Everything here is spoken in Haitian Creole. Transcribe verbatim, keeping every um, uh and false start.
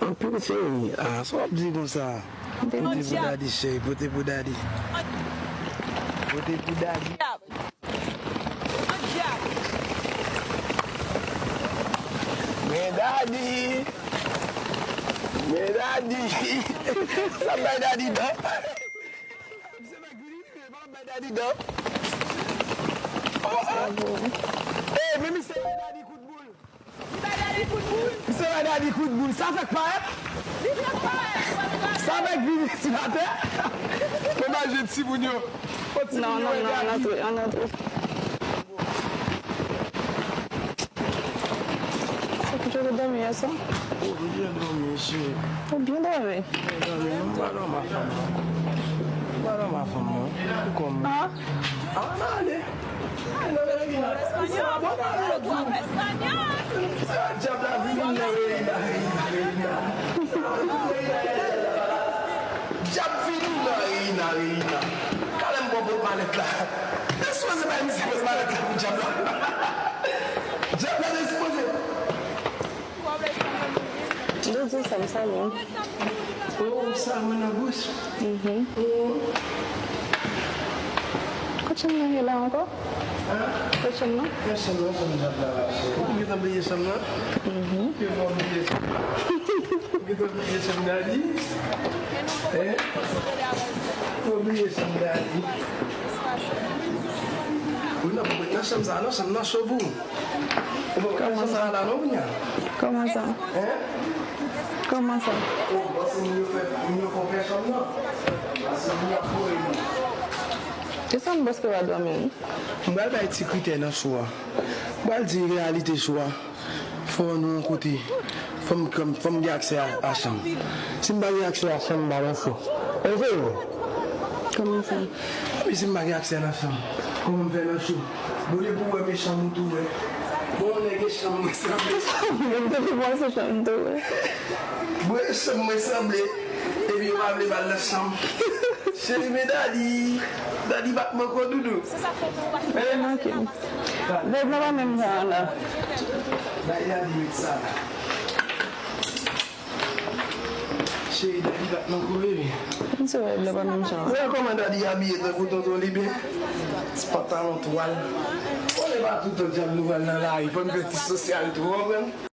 Anpil cheri. Ah, sa w ap di konsa? Pote pou dadi, cheri, pote pou dadi. Pote pou dadi. Men dadi. Men dadi. Sa bay dadi dan. Misye bay gri, misye pa bay dadi dan. Oh, oh. Eh, men misye bay dadi kout boul. Misye bay dadi kout boul. Sa fèk parèt. Sa fèk vini sou latè. Fò m al jwenn timoun yo. Fò timoun yo wè dadi. Non, non, non, ann antre, ann antre. Sa ki te dòmi yè swa? Oh, m byen dòmi, cheri. Ou byen dòmi? Byen dòmi, non, m pa dòmi a fanm nan. M pa dòmi a fanm nan. Ou konn mwen. Ah? Ah, ann ale. Dyab la vini nan Reina, Reina, Reina. Dyab vini nan Reina, Reina. Talè m pran pot malèt la. Te sipoze bay misye pot malèt la pou dyab la. Dyab la te sipoze. Doudou, sa m salye w. Oh, sa mwen nan bouch. Mhm. Oh. Kot chanm nan ye la ankò? Hein? Kot chanm nan? Yon chanm nan, chanm djab la rache. Ou gentan bliye chanm nan? Mhm. Ou gentan bliye chanm nan? Ou gentan bliye chanm dadi? Hein? Ou bliye chanm dadi? Wi, nan, nan chanm sa, nan chanm nan cho pou ou. Ou pa pral fè sa la non, kounya. Kòman sa? Hein? Kòman sa? Oh, bòs moun yo fè, moun yo fè fè chanm nan. Paske moun ap voye nou. E sa m bòs ke w a dòmi? M pral bay ti kritè nan cho a. M pral di reyalite cho a. Fò nou yon kote. Fò m, fò m gen aksè a, a chanm. Si m pa gen aksè a chanm, m pa nan cho. Oke, yo. Kòman sa? Epi si m pa gen aksè nan chanm, kòman m fè nan cho? Bon, depi w wè m e chanm ou tou wè. Bon, nèg e chanm mwen sanble. Mwen te panse chanm tou wè. Bon, e chanm mwen sanble. Epi yo pa vle m al nan chanm. Cheri, men dadi. Dadi bat mwen ko doudou. Men manke. Dadi la pa menm jan an la. Dadi, dadi met sa la. Cheri, dadi bat nan kou, bebe. M sou rèv la pa menm jan. Wè kòman dadi abiye tankou tonton Liben? Ti pantalon twal. Konnen pa toutan dyab nou pral nan lari, fò n fè ti sosyal tou, w konprann?